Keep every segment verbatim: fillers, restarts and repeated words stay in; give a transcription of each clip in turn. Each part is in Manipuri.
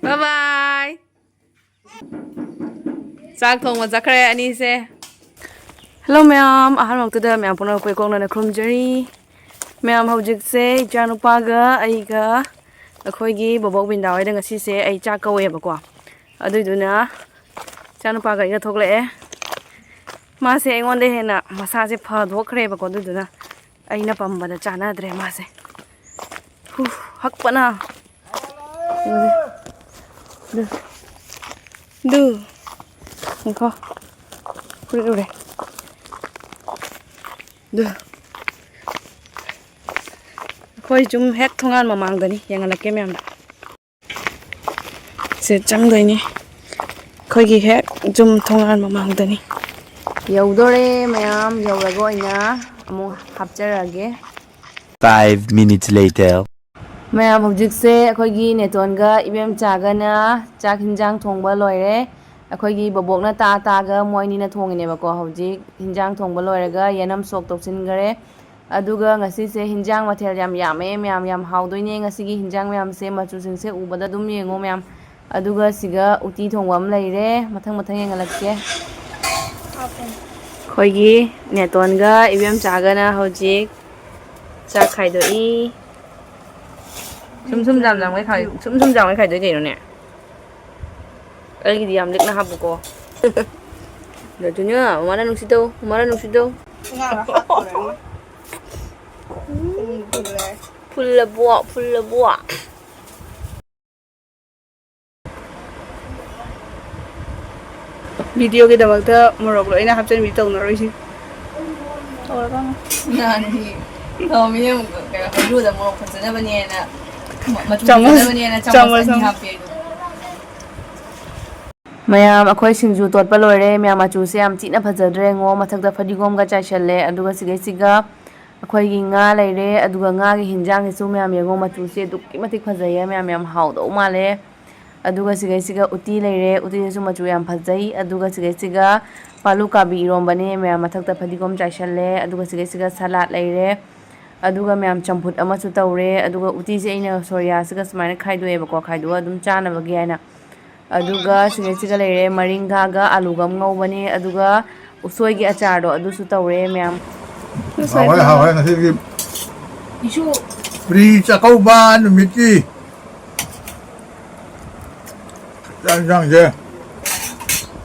Bye bye. ꯆꯥꯛ ꯊꯣꯡꯕ ꯆꯠꯈ꯭ꯔꯦ ꯑꯅꯤꯁꯦ꯫ Hello ꯃꯌꯥꯝ, ꯑꯍꯥꯟꯕꯃꯛꯇꯗ ꯃꯌꯥꯝ ꯄꯨꯝꯅꯃꯛꯄꯨ ꯏꯀꯣꯛꯅꯅ ꯈꯨꯔꯨꯝꯖꯔꯤ꯫ ꯃꯌꯥꯝ, ꯍꯧꯖꯤꯛꯁꯦ ꯏꯆꯥꯅꯨꯄꯥꯒ ꯑꯩꯒ ꯑꯩꯈꯣꯏꯒꯤ ꯕꯣꯕꯣꯛ ꯕꯤꯟꯗꯥ ꯍꯣꯏꯗ ꯉꯁꯤꯁꯦ ꯑꯩ ꯆꯥꯛ ꯀꯧꯋꯦꯕꯀꯣ꯫ ꯑꯗꯨꯏꯗꯨꯅ ꯏꯆꯥꯅꯨꯄꯥꯒ ꯑꯩꯒ ꯊꯣꯛꯂꯛꯑꯦ꯫ ꯃꯥꯁꯦ ꯑꯩꯉꯣꯟꯗ ꯍꯦꯟꯅ ꯃꯁꯥꯁꯦ ꯐꯗꯣꯛꯈ꯭ꯔꯦꯕꯀꯣ, ꯑꯗꯨꯗꯨꯅ ꯑꯩꯅ ꯄꯝꯕꯗ ꯆꯥꯟꯅꯗ꯭ꯔꯦ ꯃꯥꯁꯦ꯫ ꯍꯨ, ꯍꯛꯄꯅ꯫ ꯗꯨ꯫ ꯗꯨ꯫ ꯉꯥꯏꯈꯣ꯫ ꯐꯨꯔꯤꯠ ꯎꯔꯦ꯫ ꯗꯨ꯫ ꯑꯩꯈꯣꯏ ꯌꯨꯝ ꯍꯦꯛ ꯊꯣꯡꯒꯥꯟ ꯃꯃꯥꯡꯗꯅꯤ, ꯌꯦꯡꯍꯜꯂꯛꯀꯦ ꯃꯌꯥꯝꯗ꯫ ꯁꯦ ꯆꯪꯗꯣꯏꯅꯤ꯫ ꯑꯩꯈꯣꯏꯒꯤ ꯍꯦꯛ ꯌꯨꯝ ꯊꯣꯡꯒꯥꯟ ꯃꯃꯥꯡꯗꯅꯤ꯫ ꯌꯧꯗꯣꯔꯦ ꯃꯌꯥꯝ, ꯌꯧꯔꯒ ꯑꯣꯏꯅ ꯑꯃꯨꯛ ꯍꯥꯞꯆꯔꯛꯑꯒꯦ꯫ Five minutes later. ꯃꯌꯥꯝ, ꯍꯧꯖꯤꯛꯁꯦ ꯑꯩꯈꯣꯏꯒꯤ ꯅꯦꯇꯣꯟꯒ ꯏꯕꯦꯝꯆꯥꯒꯅ ꯆꯥꯛ ꯍꯤꯟꯖꯥꯡ ꯊꯣꯡꯕ ꯂꯣꯏꯔꯦ꯫ ꯑꯩꯈꯣꯏꯒꯤ ꯕꯣꯕꯣꯛꯅ ꯇꯥ ꯇꯥꯒ ꯃꯣꯏꯅꯤꯅ ꯊꯣꯡꯉꯤꯅꯦꯕꯀꯣ꯫ ꯍꯧꯖꯤꯛ ꯍꯤꯟꯖꯥꯡ ꯊꯣꯡꯕ ꯂꯣꯏꯔꯒ ꯌꯦꯅꯝ ꯁꯣꯛ ꯇꯧꯁꯤꯟꯈꯔꯦ꯫ ꯑꯗꯨꯒ ꯉꯁꯤꯁꯦ ꯍꯤꯟꯖꯥꯡ ꯃꯊꯦꯜ ꯌꯥꯝ ꯌꯥꯝꯃꯦ ꯃꯌꯥꯝ, ꯌꯥꯝ ꯍꯥꯎꯗꯣꯏꯅꯦ ꯉꯁꯤꯒꯤ ꯍꯤꯟꯖꯥꯡ ꯃꯌꯥꯝꯁꯦ꯫ ꯃꯆꯨꯁꯤꯡꯁꯦ ꯎꯕꯗ ꯑꯗꯨꯝ ꯌꯦꯡꯉꯣ ꯃꯌꯥꯝ꯫ ꯑꯗꯨꯒ ꯁꯤꯒ ꯎꯇꯤ ꯊꯣꯡꯕ ꯑꯃ ꯂꯩꯔꯦ, ꯃꯊꯪ ꯃꯊꯪ ꯌꯦꯡꯍꯜꯂꯛꯀꯦ꯫ ꯑꯩꯈꯣꯏꯒꯤ ꯅꯦꯇꯣꯟꯒ ꯏꯕꯦꯝꯆꯥꯒꯅ ꯍꯧꯖꯤꯛ ꯆꯥꯛ ꯈꯥꯏꯗꯣꯛꯏ꯫ ꯁꯨꯝ ꯁꯨꯝ ꯌꯥꯝ ꯌꯥꯝꯒꯩ ꯈꯥꯏ-, ꯁꯨꯝ ꯁꯨꯝ ꯌꯥꯝꯒꯩ ꯈꯥꯏꯗꯣꯛꯏ ꯀꯩꯅꯣꯅꯦ꯫ ꯑꯩꯒꯤꯗꯤ ꯌꯥꯝ ꯂꯤꯛꯅ ꯍꯥꯞꯄꯨꯀꯣ꯫ ꯑꯗꯨꯅ ꯃꯃꯥꯅ ꯅꯨꯡꯁꯤꯗꯧ, ꯃꯃꯥꯅ ꯅꯨꯡꯁꯤꯗꯧ꯫ ꯑꯉꯥꯡꯅ ꯍꯥꯞꯈ꯭ꯔꯦ꯫ ꯎꯝ, ꯐꯨꯜꯂꯦ꯫ ꯐꯨꯜꯂꯕꯣ, ꯐꯨꯜꯂꯕꯣ꯫ ꯚꯤꯗꯤꯑꯣꯒꯤꯗꯃꯛꯇ ꯃꯣꯔꯣꯛ ꯂꯣꯏꯅ ꯍꯥꯞꯆꯤꯟꯕꯤ ꯇꯧꯅꯔꯣꯏꯁꯤ꯫ ꯇꯧꯔꯒ ꯅꯍꯥꯟꯒꯤ ꯊꯝꯃꯝꯃꯤꯅꯦ ꯑꯃꯨꯛ, ꯀꯩꯅꯣ, ꯍꯩꯒ꯭ꯔꯨꯗ ꯃꯣꯔꯣꯛ ꯐꯖꯅꯕꯅꯦꯅ, ꯃꯆꯨ ꯆꯥꯃꯁ, ꯐꯖꯅꯕꯅꯦꯅ ꯆꯥꯃꯁ ꯆꯥꯃꯁ ꯑꯅꯤ ꯑꯃ꯫ ꯍꯥꯞꯄꯦ ꯑꯗꯨ꯫ ꯃꯌꯥꯝ, ꯑꯩꯈꯣꯏ ꯁꯤꯡꯖꯨ ꯇꯣꯠꯄ ꯂꯣꯏꯔꯦ꯫ ꯃꯌꯥꯝ, ꯃꯆꯨꯁꯦ ꯌꯥꯝ ꯊꯤꯅ ꯐꯖꯗ꯭ꯔꯦ ꯉꯣ꯫ ꯃꯊꯛꯇ ꯐꯗꯤꯒꯣꯝꯒ ꯆꯥꯏꯁꯜꯂꯦ꯫ ꯑꯗꯨꯒ ꯁꯤꯒꯩꯁꯤꯒ ꯑꯩꯈꯣꯏꯒꯤ ꯉꯥ ꯂꯩꯔꯦ꯫ ꯑꯗꯨꯒ ꯉꯥꯒꯤ ꯍꯤꯟꯖꯥꯡꯁꯤꯁꯨ ꯃꯌꯥꯝ ꯌꯦꯡꯉꯣ, ꯃꯆꯨꯁꯦ ꯑꯗꯨꯛꯀꯤ ꯃꯇꯤꯛ ꯐꯖꯩꯌꯦ꯫ ꯃꯌꯥꯝ, ꯌꯥꯝ ꯍꯥꯎꯗꯧ ꯃꯥꯜꯂꯦ꯫ ꯑꯗꯨꯒ ꯁꯤꯒꯩꯁꯤꯒ ꯎꯇꯤ ꯂꯩꯔꯦ꯫ ꯎꯇꯤꯁꯤꯁꯨ ꯃꯆꯨ ꯌꯥꯝ ꯐꯖꯩ꯫ ꯑꯗꯨꯒ ꯁꯤꯒꯩꯁꯤꯒ ꯄꯥꯂꯨ ꯀꯥꯕꯤ ꯏꯔꯣꯝꯕꯅꯦ꯫ ꯃꯌꯥꯝ, ꯃꯊꯛꯇ ꯐꯗꯤꯒꯣꯝ ꯆꯥꯏꯁꯜꯂꯦ꯫ ꯑꯗꯨꯒ ꯁꯤꯒꯩꯁꯤꯒ ꯁꯂꯥꯠ ꯂꯩꯔꯦ꯫ ꯑꯗꯨꯒ ꯃꯌꯥꯝ ꯆꯝꯐꯨꯠ ꯑꯃꯁꯨ ꯇꯧꯔꯦ꯫ ꯑꯗꯨꯒ ꯎꯇꯤꯁꯦ ꯑꯩꯅ ꯁꯣꯔꯤꯌꯥꯁꯤꯒ ꯁꯨꯃꯥꯏꯅ ꯈꯥꯏꯗꯣꯛꯑꯦꯕꯀꯣ, ꯈꯥꯏꯗꯣꯛꯑ ꯑꯗꯨꯝ ꯆꯥꯅꯕꯒꯤ ꯍꯥꯏꯅ꯫ ꯑꯗꯨꯒ ꯁꯤꯒ ꯁꯤꯒ ꯂꯩꯔꯦ, ꯃꯔꯤꯡꯈꯥꯒ ꯑꯂꯨꯒ ꯑꯃ ꯉꯧꯕꯅꯦ꯫ ꯑꯗꯨꯒ ꯎꯁꯣꯏꯒꯤ ꯑꯆꯥꯔꯗꯣ ꯑꯗꯨꯁꯨ ꯇꯧꯔꯦ ꯃꯌꯥꯝ꯫ ꯍꯥꯎꯔꯦ, ꯍꯥꯎꯔꯦ ꯉꯁꯤꯒꯤ ꯏꯁꯨ ꯄ꯭ꯔꯤ ꯆꯥꯛꯀꯧꯕ ꯅꯨꯃꯤꯠꯀꯤ ꯆꯥꯛ ꯏꯟꯁꯥꯡꯁꯦ꯫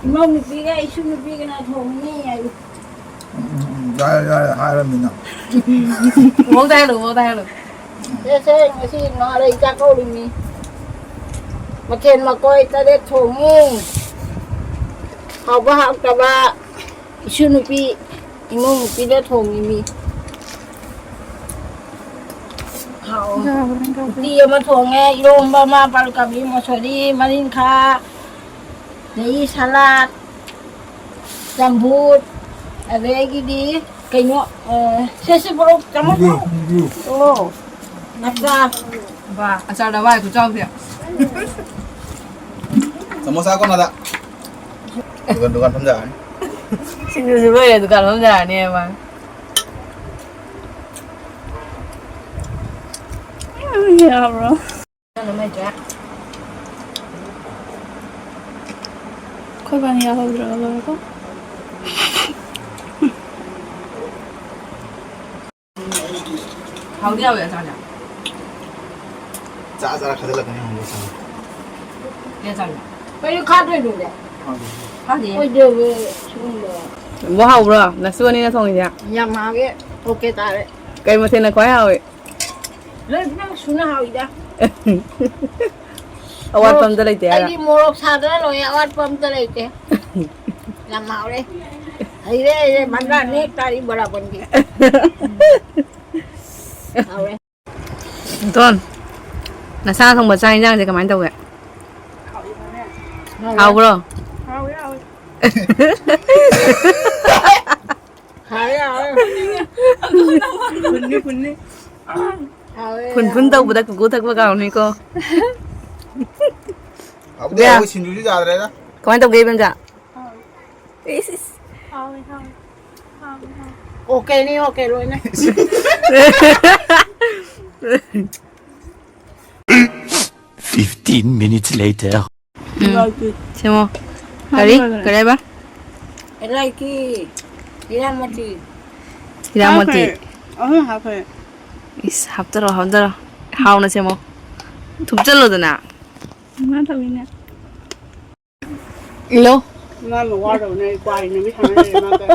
ꯏꯃꯧ ꯅꯨꯄꯤꯒ ꯏꯁꯨ ꯅꯨꯄꯤꯒꯅ ꯊꯣꯡꯉꯤ ꯍꯥꯏꯌꯨ꯫ ꯎꯝ, ꯌꯥꯔꯦ, ꯌꯥꯔꯦ, ꯍꯥꯏꯔꯃꯤꯅ꯫ ꯃꯑꯣꯡꯗ ꯍꯥꯏꯍꯜꯂꯨ, ꯃꯑꯣꯡꯗ ꯍꯥꯏꯍꯜꯂꯨ꯫ ꯁꯦ, ꯁꯦ, ꯉꯁꯤ ꯉꯥꯔꯩ ꯆꯥꯛꯀꯧꯔꯤꯃꯤ꯫ ꯃꯊꯦꯜ ꯃꯀꯣꯏ ꯇꯔꯦꯠ ꯊꯣꯡꯉꯤ꯫ ꯍꯥꯎꯕ ꯍꯥꯎꯇꯕ ꯏꯁꯨ ꯅꯨꯄꯤ, ꯏꯃꯧ ꯅꯨꯄꯤꯅ ꯊꯣꯡꯉꯤꯃꯤ꯫ ꯍꯥꯎ꯫ ꯎꯇꯤ ꯑꯃ ꯊꯣꯡꯉꯦ, ꯏꯔꯣꯝꯕ ꯑꯃ, ꯕꯥꯜꯀꯕꯤ, ꯃꯁꯣꯔꯤ, ꯃꯔꯤꯡꯈꯥ, ꯑꯗꯒꯤ ꯁꯂꯥꯠ, ꯆꯝꯐꯨꯠ, ꯑꯗꯒꯤꯗꯤ ꯀꯩꯅꯣ, ꯑ, ꯁꯦ, ꯁꯤ ꯄꯨꯔꯛꯎ, ꯆꯥꯃꯁ ꯄꯨꯔꯛꯎ꯫ ꯁꯤꯡꯖꯨ꯫ ꯑꯣ, ꯑꯆꯥꯔ꯫ ꯕꯥ, ꯑꯆꯥꯔ ꯗꯕꯥ ꯈꯨꯆꯥꯎꯁꯦ꯫ ꯁꯃꯣꯁꯥ ꯀꯣꯟꯅꯗ꯫ ꯗꯨꯀꯥꯟ, ꯗꯨꯀꯥꯟ ꯐꯝꯖꯔꯅꯤ꯫ ꯁꯤꯡꯖꯨꯁꯨ ꯂꯣꯏꯔꯦ, ꯗꯨꯀꯥꯟ ꯐꯝꯖꯔꯅꯦꯕ꯫ ꯌꯥꯕ꯭ꯔꯣ? ꯑꯩꯈꯣꯏ ꯕꯥꯅꯤ ꯌꯥꯎꯍꯧꯗ꯭ꯔꯒ ꯂꯣꯏꯔꯦꯀꯣ꯫ ꯍꯥꯎꯗꯤ ꯍꯥꯎꯋꯦ ꯑꯆꯥꯔꯁꯦ꯫ ꯆꯥ ꯆꯥꯔ ꯈꯗꯂꯛꯀꯅꯤ ꯍꯪꯕ ꯆꯥꯔ꯫ ꯀꯩ ꯑꯆꯥꯔꯅꯣ? ꯀꯩꯅꯣ ꯈꯥꯗꯣꯏꯗꯨꯕꯣ? ꯈꯥꯗꯦ꯫ ꯈꯥꯗꯦ꯫ ꯑꯣꯏꯗꯕ ꯁꯤꯒꯨꯝꯕ꯫ ꯕꯣ ꯍꯥꯎꯕ꯭ꯔꯣ? ꯅꯁꯨ ꯑꯅꯤꯅ ꯊꯣꯡꯉꯤꯁꯦ? ꯌꯥꯝ ꯍꯥꯎꯋꯦ꯫ ꯑꯣꯀꯦ ꯇꯥꯔꯦ꯫ ꯀꯩ ꯃꯊꯦꯜꯅ ꯈ꯭ꯋꯥꯏ ꯍꯥꯎꯏ? ꯂꯣꯏꯅꯃꯛ ꯁꯨꯅ ꯍꯥꯎꯏꯗ꯫ ꯑꯋꯥꯠꯄ ꯃꯣꯔꯣꯛ, ꯑꯝꯇ ꯂꯩꯇꯦ ꯍꯥꯏꯔꯣ? ꯑꯩꯗꯤ ꯃꯣꯔꯣꯛ ꯁꯥꯗꯅ ꯂꯣꯏꯔꯦ, ꯑꯋꯥꯠꯄ ꯑꯝꯇ ꯂꯩꯇꯦ꯫ ꯌꯥꯝ ꯍꯥꯎꯔꯦ꯫ ꯍꯩꯔꯦ, ꯍꯩꯔꯦ, ꯃꯟꯗꯥ ꯅꯦꯛ ꯇꯥꯔꯤ ꯕꯣꯔꯥ ꯕꯟꯗꯤ꯫ ꯍꯥꯎꯔꯦ꯫ ꯗꯣꯟ, ꯅꯁꯥꯅ ꯊꯣꯡꯕ ꯆꯥꯛ ꯏꯟꯖꯥꯡꯁꯦ ꯀꯃꯥꯏꯅ ꯇꯧꯒꯦ? ꯍꯥꯎꯕ꯭ꯔꯣ? ꯍꯥꯎꯋꯦ, ꯍꯥꯎꯋꯦ꯫ ꯍꯥꯎꯋꯦ, ꯍꯥꯎꯋꯦ꯫ ꯐꯨꯟꯅꯤ, ꯐꯨꯟꯅꯤ꯫ ꯍꯥꯎꯋꯦ, ꯐꯨꯟ ꯐꯨꯟ ꯍꯥꯎꯋꯦ꯫ ꯇꯧꯕꯗ ꯀꯨꯀꯨ ꯊꯛꯄ ꯀꯥꯎꯅꯤꯀꯣ꯫ ꯍꯥꯎꯇꯦ, ꯕꯤꯌꯥ꯫ ꯑꯩꯈꯣꯏ ꯁꯤꯡꯖꯨꯁꯨ ꯌꯥꯗ꯭ꯔꯦꯗ꯫ ꯀꯃꯥꯏꯅ ꯇꯧꯒꯦ, ꯏꯕꯦꯝꯆꯥ? ꯍꯥꯎꯋꯦ꯫ ꯏꯁ, ꯏꯁ꯫ ꯍꯥꯎꯋꯦ, ꯍꯥꯎꯋꯦ꯫ ꯍꯥꯎꯋꯦ, ꯍꯥꯎꯋꯦ꯫ ꯑꯣꯀꯦꯅꯤ, ꯑꯣꯀꯦ, ꯂꯣꯏꯅ꯫ Fifteen minutes later. ꯎꯝ꯫ ꯁꯦꯝꯃꯣ꯫ ꯀꯔꯤ? ꯀꯔꯤ ꯍꯥꯏꯕ? ꯏꯂꯥꯏꯆꯤ, ꯖꯤꯔꯥ ꯃꯆꯤ꯫ ꯖꯤꯔꯥ ꯃꯆꯤ꯫ ꯍꯥꯞꯈ꯭ꯔꯦ꯫ ꯑꯍꯨꯝ ꯍꯥꯞꯈ꯭ꯔꯦ꯫ ꯏꯁ, ꯍꯥꯞꯆꯔꯣ, ꯍꯥꯞꯆꯔꯣ꯫ ꯍꯥꯎꯅ ꯁꯦꯝꯃꯣ꯫ ꯊꯨꯞꯆꯜꯂꯣꯗꯅ꯫ ꯉꯥ ꯊꯣꯡꯉꯤꯅꯦ꯫ ꯏꯜꯂꯣ꯫ ꯃꯥꯅ ꯋꯥꯗꯕꯅꯦ, ꯑꯩ ꯀ꯭ꯋꯥꯏꯅꯕꯤ ꯁꯥꯟꯅ ꯂꯩꯔꯦ ꯃꯥꯒ꯫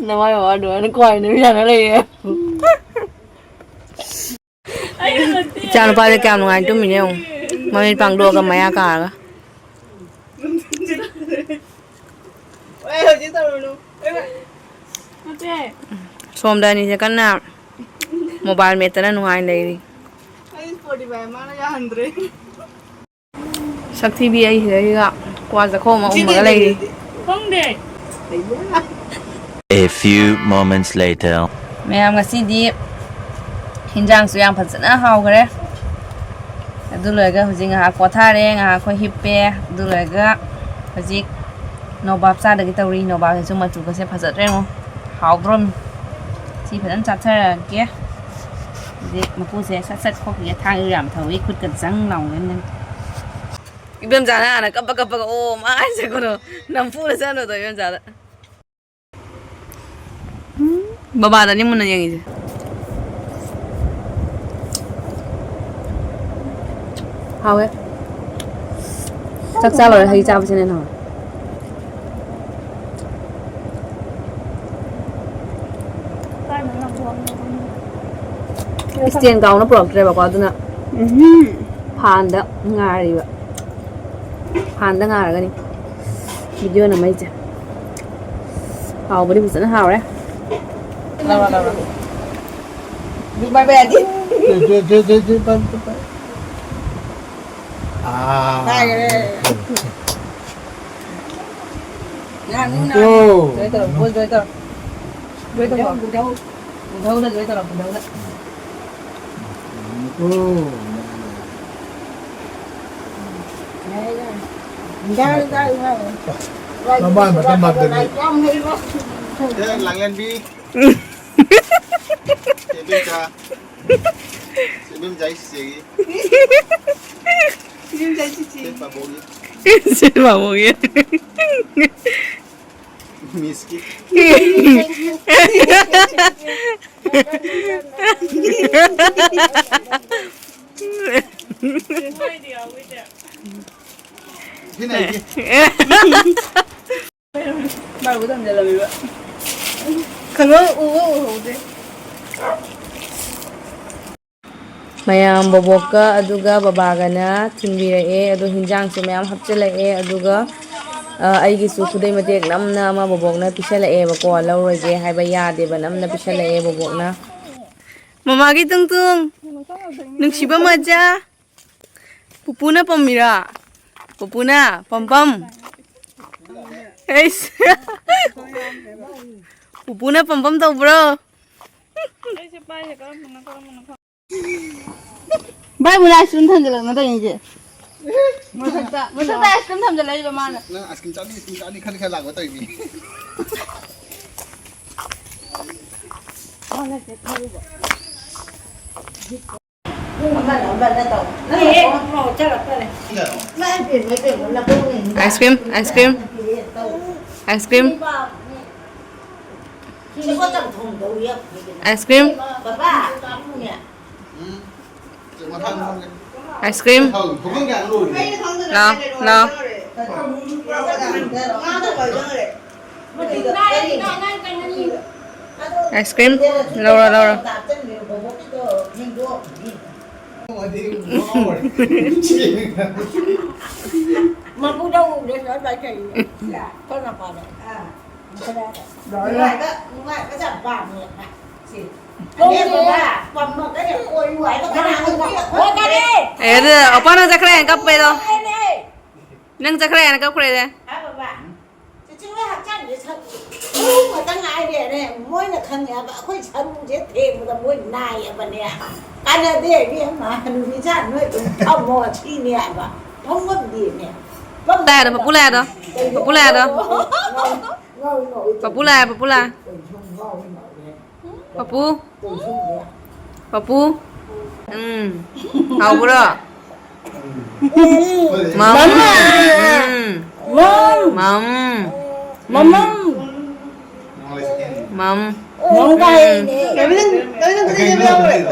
ꯅꯃꯥꯏ ꯃꯃꯥ ꯑꯗꯨꯃꯥꯏꯅ ꯀ꯭ꯋꯥꯏꯅꯕꯤ ꯁꯥꯟꯅ ꯂꯩꯌꯦ꯫ ꯏꯆꯥ ꯅꯨꯄꯥꯁꯦ ꯀꯌꯥꯝ ꯅꯨꯡꯉꯥꯏꯅ ꯇꯨꯝꯃꯤꯅꯦ ꯌꯦꯡꯉꯨ꯫ ꯃꯃꯤꯠ ꯄꯥꯡꯗꯣꯛꯑꯒ ꯃꯌꯥ ꯀꯥꯔꯒ꯫ ꯁꯣꯝꯗ ꯑꯅꯤꯁꯦ ꯀꯟꯅ ꯃꯣꯕꯥꯏꯜ ꯃꯦꯠꯇꯅ ꯅꯨꯡꯉꯥꯏꯅ ꯂꯩꯔꯤ꯫ ꯁꯛꯊꯤꯕꯤ ꯑꯩ ꯁꯤꯗꯩꯁꯤꯗ ꯀ꯭ꯋꯥ ꯆꯥꯛꯈꯣꯝ ꯑꯃ ꯎꯝꯃꯒ ꯂꯩꯔꯤ꯫ ꯈꯪꯗꯦ꯫ A few moments later. ꯃꯌꯥꯝ, ꯉꯁꯤꯗꯤ ꯍꯤꯟꯖꯥꯡꯁꯨ ꯌꯥꯝ ꯐꯖꯅ ꯍꯥꯎꯈ꯭ꯔꯦ꯫ ꯑꯗꯨ ꯂꯣꯏꯔꯒ ꯍꯧꯖꯤꯛ ꯉꯥꯏꯍꯥꯛ ꯄꯣꯊꯥꯔꯦ, ꯉꯥꯏꯍꯥꯛ ꯑꯩꯈꯣꯏ ꯍꯤꯞꯄꯦ꯫ ꯑꯗꯨ ꯂꯣꯏꯔꯒ ꯍꯧꯖꯤꯛ ꯅꯣꯕꯥꯞ ꯆꯥꯗꯒꯤ ꯇꯧꯔꯤ꯫ ꯅꯣꯕꯥꯞꯁꯤꯁꯨ ꯃꯆꯨꯒꯁꯦ ꯐꯖꯗ꯭ꯔꯦ ꯌꯦꯡꯉꯣ꯫ ꯍꯥꯎꯗ꯭ꯔꯣꯝ꯫ ꯁꯤ ꯐꯖꯅ ꯆꯥꯊꯔꯛꯑꯒꯦ꯫ ꯍꯧꯖꯤꯛ ꯃꯀꯨꯁꯦ ꯁꯠ ꯁꯠ ꯈꯣꯛꯈꯤꯒꯦ꯫ ꯊꯥꯡꯁꯨ ꯌꯥꯝ ꯊꯧꯏ, ꯈꯨꯠꯀ ꯆꯪ ꯂꯥꯎꯅꯅꯤ꯫ ꯏꯕꯦꯝꯆꯥꯅ ꯍꯥꯟꯅ ꯀꯞꯄ ꯀꯞꯄꯒ "ꯑꯣ" ꯃꯥ ꯍꯥꯏꯁꯦ ꯀꯩꯅꯣ, ꯅꯝꯐꯨꯗ ꯆꯠꯅꯨꯗꯣ ꯏꯕꯦꯝꯆꯥꯗ꯫ ꯕꯕꯥꯗꯅꯤ ꯃꯨꯟꯅ ꯌꯦꯡꯉꯤꯁꯦ꯫ ꯍꯥꯎꯋꯦ꯫ ꯆꯥꯛ ꯆꯥ ꯂꯣꯏꯔꯦ ꯍꯩ ꯆꯥꯕꯁꯤꯅ ꯍꯦꯟꯅ ꯍꯥꯎꯋꯦ꯫ ꯏꯁꯇꯦꯟ ꯀꯥꯎꯅ ꯄꯨꯔꯛꯇ꯭ꯔꯦꯕꯀꯣ, ꯑꯗꯨꯅ ꯎꯝ꯫ ꯐꯥꯟꯗ ꯉꯥꯏꯔꯤꯕ꯫ ꯐꯥꯟꯗ ꯉꯥꯏꯔꯒꯅꯤ ꯚꯤꯗꯤꯑꯣ ꯅꯝꯃꯛꯏꯁꯦ꯫ ꯍꯥꯎꯕꯗꯤ ꯐꯖꯅ ꯍꯥꯎꯔꯦ꯫ ꯂꯧꯔꯣ, ꯂꯧꯔꯣ꯫ ꯑꯗꯨ ꯄꯥꯏꯕ ꯌꯥꯗꯦ꯫ ꯆꯦ, ꯆꯦ, ꯆꯦ, ꯆꯦ, ꯆꯦ, ꯄꯥꯏ, ꯄꯥꯏ, ꯄꯥꯏ꯫ ꯑꯥ꯫ ꯄꯥꯏꯈꯔꯦ꯫ ꯉꯥꯡꯉꯨ, ꯉꯥꯡꯉꯨ꯫ ꯑꯣ꯫ ꯖꯣꯏ ꯇꯧꯔꯣ, ꯕꯣꯜ ꯖꯣꯏ ꯇꯧꯔꯣ꯫ ꯖꯣꯏ ꯇꯧꯔꯣ꯫ ꯎꯙꯧ, ꯎꯙꯧ꯫ ꯎꯙꯧꯗ ꯖꯣꯏ ꯇꯧꯔꯣ, ꯎꯙꯧꯗ꯫ ꯑꯣ꯫ ꯌꯥꯔꯦ, ꯌꯥꯔꯦ꯫ ꯌꯥꯔꯦ, ꯌꯥꯔꯦ, ꯌꯥꯔꯦ꯫ ꯃꯃꯥꯏ ꯃꯇꯝ ꯃꯥꯟꯗꯕꯤ꯫ ꯑꯦ, ꯂꯥꯡꯂꯦꯟꯕꯤ꯫ ꯆꯦ ꯏꯕꯦꯝꯆꯥ꯫ ꯆꯦ ꯏꯕꯦꯝꯆꯥꯒꯤ ꯆꯤꯆꯦꯒꯤ꯫ ꯏꯕꯦꯝꯆꯥꯒꯤ ꯆꯤꯆꯦ꯫ ꯆꯦ ꯄꯥꯕꯣꯒꯤ꯫ ꯆꯦ ꯄꯥꯕꯣꯒꯤ꯫ ꯃꯤꯁꯀꯤ꯫ ꯁꯤꯅ ꯑꯩꯒꯤ꯫ ꯃꯥꯏꯕꯨ ꯊꯝꯖꯜꯂꯝꯃꯤꯕ꯫ ꯈꯪꯍꯧ-, ꯎꯕ ꯎꯍꯧꯗꯦ꯫ ꯃꯌꯥꯝ ꯕꯣꯕꯣꯛꯀ ꯑꯗꯨꯒ ꯕꯕꯥꯒꯅ ꯊꯤꯟꯕꯤꯔꯛꯑꯦ꯫ ꯑꯗꯣ ꯍꯤꯟꯖꯥꯡꯁꯨ ꯃꯌꯥꯝ ꯍꯥꯞꯆꯤꯜꯂꯛꯑꯦ꯫ ꯑꯗꯨꯒ, ꯑ, ꯑꯩꯒꯤꯁꯨ ꯈꯨꯗꯩ ꯃꯇꯦꯛ ꯅꯝꯅ ꯑꯃ ꯕꯣꯕꯣꯛꯅ ꯄꯤꯁꯜꯂꯛꯑꯦꯕꯀꯣ꯫ ꯂꯧꯔꯣꯏꯒꯦ ꯍꯥꯏꯕ ꯌꯥꯗꯦꯕ, ꯅꯝꯅ ꯄꯤꯁꯜꯂꯛꯑꯦ ꯕꯣꯕꯣꯛꯅ꯫ ꯃꯃꯥꯒꯤ ꯇꯨꯡ ꯇꯨꯡ, ꯅꯨꯡꯁꯤꯕ ꯃꯆꯥ꯫ ꯄꯨꯄꯨꯅ ꯄꯝꯃꯤꯔꯣ? ꯄꯨꯄꯨꯅ ꯄꯝꯄꯝ꯫ ꯑꯩꯁ꯫ ꯄꯨꯄꯨꯅ ꯄꯝꯄꯝ ꯇꯧꯕ꯭ꯔꯣ? ꯚꯥꯏ, ꯃꯨꯟꯅ ice cream ꯊꯝꯖꯤꯜꯂꯛꯅꯗꯣꯏꯅꯤ ꯏꯆꯦ꯫ ꯃꯊꯛꯇ, ꯃꯊꯛꯇ ice cream ꯊꯝꯖꯤꯜꯂꯛꯏꯕ ꯃꯥꯅ꯫ ꯅꯪ ice cream ꯆꯥꯅꯤ, ice cream ꯆꯥꯅꯤ ꯈꯜꯂꯤ ꯈꯜꯂꯤ ꯂꯥꯛꯄ ꯇꯧꯔꯤꯅꯤ꯫ ꯄꯨꯡ ꯑꯃꯅ ꯑꯃꯅ ꯇꯧ꯫ ꯅꯪ ꯍꯦꯛ ꯅꯈꯣꯡ ꯉꯥꯎ ꯆꯠꯂꯛꯇꯣꯔꯦ꯫ ꯏꯃꯥ ꯏꯕꯦꯝꯃ, ꯏꯕꯦꯝꯃ, ꯅꯈꯣꯡ ꯅꯦꯝꯃꯤ꯫ Ice cream, ice cream, ice cream꯫ ꯁꯤꯕꯣ ꯆꯝꯊꯣꯡ ꯇꯧꯔꯤ꯫ Ice cream꯫ ꯕꯕꯥ, ꯎꯝ꯫ Ice cream꯫ ꯂꯥꯎ, ꯂꯥꯎ꯫ Ice cream ꯂꯧꯔꯣ, ꯂꯧꯔꯣ꯫ ꯃꯄꯨꯗ ꯎꯗꯦ, ꯁꯨꯃꯥꯏ ꯄꯥꯏꯊꯔꯤꯅꯦ꯫ ꯁꯣꯝ ꯅꯥꯀꯟꯗ꯫ ꯅꯨꯡꯉꯥꯏꯕ, ꯅꯨꯡꯉꯥꯏꯕ ꯌꯥꯝ ꯄꯥꯝꯃꯦ꯫ ꯁꯤ꯫ ꯄꯝꯃꯒꯅꯦ, ꯑꯣꯏꯌꯨ ꯍꯥꯏꯕ ꯀꯅꯥꯅꯣ? ꯍꯣꯏ, ꯀꯔꯤ? ꯑꯦ, ꯑꯗꯨ ꯑꯄꯥꯅ ꯆꯠꯈ꯭ꯔꯦ, ꯀꯞꯄꯦꯗꯣ꯫ ꯅꯪ ꯆꯠꯈ꯭ꯔꯦ ꯍꯥꯏꯅ ꯀꯞꯈ꯭ꯔꯦꯅꯦ꯫ ꯍꯥ, ꯕꯕꯥ? ꯆꯤꯆꯦ ꯍꯣꯏ ꯍꯛꯆꯥꯡꯁꯦ ꯁꯛ-, ꯁꯔꯨ ꯈꯛꯇ ꯉꯥꯏꯔꯦꯅꯦ꯫ ꯃꯣꯏꯅ ꯈꯪꯉꯦ ꯍꯥꯏꯕ, ꯑꯩꯈꯣꯏ ꯁꯔꯨꯁꯦ ꯊꯦꯡꯕꯗ ꯃꯣꯏ ꯅꯥꯏꯌꯦꯕꯅꯦ꯫ ꯀꯥꯟꯅꯗꯦ ꯏꯕꯦꯝꯃ, ꯍꯅꯨꯕꯤ ꯁꯥ ꯅꯣꯏ ꯑꯗꯨꯝ ꯐꯝꯃꯣ ꯁꯤꯅꯦ ꯍꯥꯏꯕ꯫ ꯐꯝꯐꯝꯗꯦꯅꯦ꯫ ꯂꯥꯛꯑꯦꯗꯣ, ꯄꯄꯨ ꯂꯥꯛꯑꯦꯗꯣ꯫ ꯄꯄꯨ ꯂꯥꯛꯑꯦꯗꯣ꯫ ꯄꯄꯨ ꯂꯥꯛꯑꯦ, ꯄꯄꯨ ꯂꯥꯛꯑꯦ꯫ ꯄꯄꯨ꯫ ꯄꯄꯨ꯫ ꯎꯝ꯫ ꯍꯥꯎꯕ꯭ꯔꯣ? ꯃꯝ꯫ ꯃꯝ꯫ ꯎꯝ꯫ ꯃꯝ꯫ ꯃꯝ꯫ ꯃꯃꯝ꯫ ꯃꯝ꯫ ꯃꯝ ꯀꯥꯏꯅꯦ꯫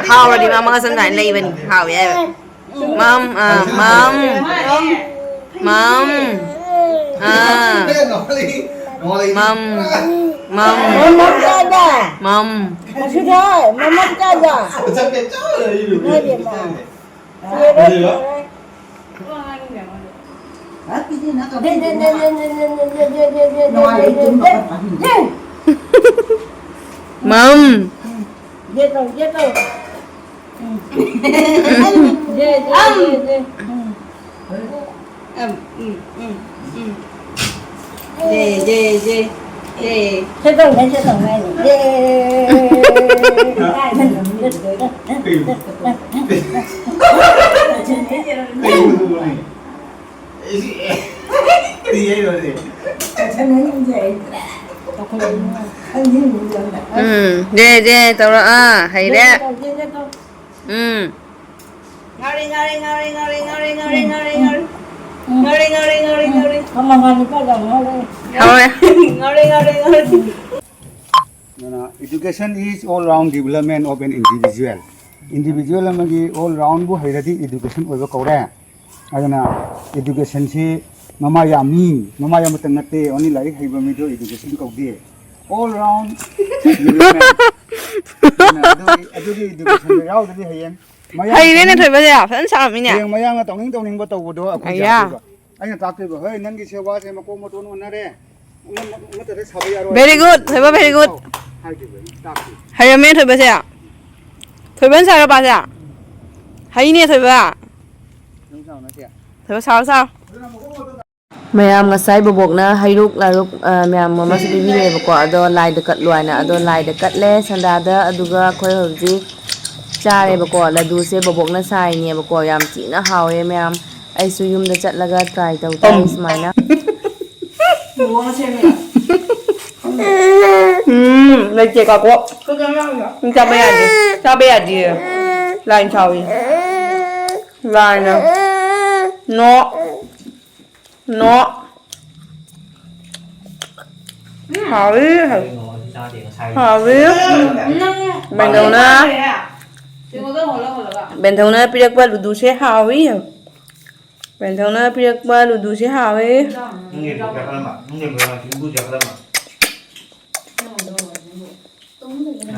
ꯍꯥꯎꯔꯗꯤ ꯃꯥ ꯃꯉꯛ ꯁꯝ ꯁꯨꯃꯥꯏꯅ ꯂꯩꯕꯅꯤ꯫ ꯍꯥꯎꯋꯦ ꯍꯥꯏꯕ꯫ ꯃꯝ, ꯑ, ꯃꯝ꯫ ꯃꯝ꯫ ꯑ꯫ ꯃꯝ꯫ ꯃꯝ꯫ ꯃꯃꯝ ꯀꯥꯏꯗ? ꯃꯝ꯫ ꯃꯁꯤꯗ ꯃꯃꯝ ꯀꯥꯏꯗ? ꯉꯥꯏꯗꯦ ꯃꯥ꯫ ꯃꯝ꯫ ꯎꯝ, ꯎꯝ, ꯎꯝ, ꯎꯝ꯫ ꯌꯦ, ꯌꯦ, ꯌꯦ, ꯌꯦ꯫ ꯁꯦꯠꯇꯣꯛꯅꯦ, ꯁꯦꯠꯇꯣꯛꯅꯦ꯫ ꯌꯦ꯫ ꯎꯝ, ꯖꯦ, ꯖꯦ, ꯇꯧꯔꯛꯑꯣ, ꯍꯩꯔꯦ꯫ ꯎꯝ꯫ ꯉꯥꯎꯔꯦ, ꯉꯥꯎꯔꯦ, ꯉꯥꯎꯔꯦ, ꯉꯥꯎꯔꯦ, ꯉꯥꯎꯔꯦ, ꯉꯥꯎꯔꯦ, ꯉꯥꯎꯔꯦ, ꯉꯥꯎꯔꯦ꯫ ꯉꯥꯎꯔꯦ, ꯉꯥꯎꯔꯦ, ꯉꯥꯎꯔꯦ, ꯉꯥꯎꯔꯦ꯫ ꯍꯧꯔꯦ꯫ ꯉꯥꯎꯔꯦ, ꯉꯥꯎꯔꯦ, ꯉꯥꯎꯔꯦ꯫ ꯑꯗꯨꯅ, education is all round development of an individual꯫ Individual ꯑꯃꯒꯤ all round ꯕꯨ ꯍꯩꯔꯗꯤ education ꯑꯣꯏꯕ ꯀꯧꯔꯦ꯫ ꯑꯗꯨꯅ education ꯁꯤ ꯃꯃꯥ ꯌꯥꯝꯃꯤ, ꯃꯃꯥ ꯌꯥꯝꯕꯇ ꯅꯠꯇꯦ, only ꯂꯥꯏꯔꯤꯛ ꯍꯩꯕ ꯃꯤꯗꯣ education ꯀꯧꯗꯦ꯫ All round development꯫ ꯑꯗꯨꯅ ꯑꯗꯨꯒꯤ, ꯑꯗꯨꯒꯤ education ꯗꯣ ꯌꯥꯎꯗ꯭ꯔꯗꯤ ꯍꯌꯦꯡ ꯃꯌꯥꯡ ꯍꯩꯔꯦꯅꯦ ꯇꯧꯅꯤꯡ-, ꯊꯣꯏꯕꯁꯦ, ꯐꯖꯅ ꯁꯥꯔꯝꯃꯤꯅꯦ꯫ ꯍꯌꯦꯡ ꯃꯌꯥꯡꯅ ꯇꯧꯅꯤꯡ ꯇꯧꯅꯤꯡꯕ ꯇꯧꯕꯗꯣ ꯑꯩꯈꯣꯏ ꯑꯌꯥ꯫ ꯌꯥꯗꯣꯏꯕ꯫ ꯑꯩꯅ ꯇꯥꯛꯇꯣꯏꯕ, "ꯍꯣꯏ, ꯅꯪꯒꯤ ꯁꯦꯕꯥꯁꯦ ꯃꯀꯣꯛ ꯃꯇꯣꯟ ꯑꯣꯟꯅꯔꯦ꯫ ꯑꯃ-, ꯑꯃꯠꯇꯗ ꯁꯥꯕ ꯌꯥꯔꯣꯏ꯫" Very good, ꯊꯣꯏꯕ, very good꯫ ꯍꯥꯏꯗꯣꯏꯕ ꯑꯩꯅ, ꯇꯥꯛꯇꯣꯏꯕ꯫ ꯍꯩꯔꯝꯃꯦ ꯊꯣꯏꯕꯁꯦ꯫ ꯊꯣꯏꯕꯅ ꯁꯥꯔꯕꯁꯦ? ꯍꯩꯅꯦ ꯊꯣꯏꯕ꯫ ꯅꯪ ꯁꯥꯎ ꯅꯠꯇꯦ꯫ ꯊꯣꯏꯕ ꯁꯥꯔꯣ, ꯁꯥꯔꯣ꯫ ꯃꯌꯥꯝ ꯉꯁꯥꯏ ꯕꯣꯕꯣꯛꯅ ꯍꯩꯔꯨꯛ ꯂꯥꯏꯔꯨꯛ, ꯑ, ꯃꯌꯥꯝ ꯑꯃꯁꯨ ꯄꯤꯕꯤꯔꯛꯑꯦꯕꯀꯣ꯫ ꯑꯗꯣ ꯂꯥꯏꯗ ꯀꯠꯂꯣ ꯍꯥꯏꯅ꯫ ꯑꯗꯣ ꯂꯥꯏꯗ ꯀꯠꯂꯦ ꯁꯟꯗꯥꯗ꯫ ꯑꯗꯨꯒ ꯑꯩꯈꯣꯏ ꯍꯧꯖꯤꯛ ꯆꯥꯔꯦꯕꯀꯣ꯫ ꯂꯗꯨꯁꯦ ꯕꯣꯕꯣꯛꯅ ꯁꯥꯏꯅꯦꯕꯀꯣ꯫ ꯌꯥꯝ ꯊꯤꯅ ꯍꯥꯎꯋꯦ ꯃꯌꯥꯝ꯫ ꯑꯩꯁꯨ ꯌꯨꯝꯗ ꯆꯠꯂꯒ try ꯇꯧ ꯇꯥꯔꯦ ꯁꯨꯃꯥꯏꯅ꯫ ꯂꯨꯍꯣꯡꯉ ꯁꯦꯝꯃꯦ꯫ ꯎꯝ, ꯂꯩꯇꯦ ꯀꯥꯀꯣ꯫ ꯀꯩꯗꯧ ꯌꯥꯎꯔꯤꯅꯣ? ꯆꯥꯕ ꯌꯥꯗꯦ꯫ ꯆꯥꯕ ꯌꯥꯗꯦ꯫ ꯂꯥꯏꯅ ꯁꯥꯎꯏ꯫ ꯂꯥꯏꯅ꯫ No. No. ꯍꯥꯎꯏ꯫ ꯍꯥꯎꯏ꯫ ꯅꯪ ꯕꯦꯟꯗꯧꯅ꯫ ꯀꯩꯅꯣꯗ ꯍꯣꯜꯂ ꯍꯣꯜꯂꯒ꯫ ꯕꯦꯟꯗꯧꯅ ꯄꯤꯔꯛꯄ ꯂꯨꯗꯨꯁꯦ ꯍꯥꯎꯏ꯫ ꯕꯦꯟꯗꯧꯅ ꯄꯤꯔꯛꯄ ꯂꯨꯗꯨꯁꯦ ꯍꯥꯎꯏ꯫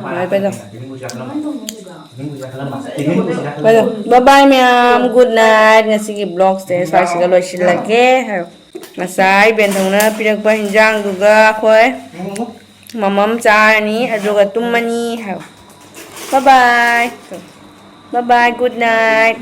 ꯍꯥꯎꯏ, ꯕꯦꯟꯗꯧ꯫ ꯕꯥꯏ ꯕꯥꯏ ꯃꯌꯥꯝ, good night꯫ ꯉꯁꯤꯒꯤ vlogꯁꯦ ꯁ꯭ꯋꯥꯏꯁꯤꯗ ꯂꯣꯏꯁꯤꯜꯂꯒꯦ꯫ ꯉꯁꯥꯏ ꯕꯦꯟꯊꯧꯅ ꯄꯤꯔꯛꯄ ꯍꯤꯟꯖꯥꯡꯗꯨꯒ ꯑꯩꯈꯣꯏ ꯃꯃꯝ ꯆꯥꯔꯅꯤ, ꯑꯗꯨꯒ ꯇꯨꯝꯃꯅꯤ ꯍꯥꯏꯕ꯫ Bye bye꯫ Bye bye, good night꯫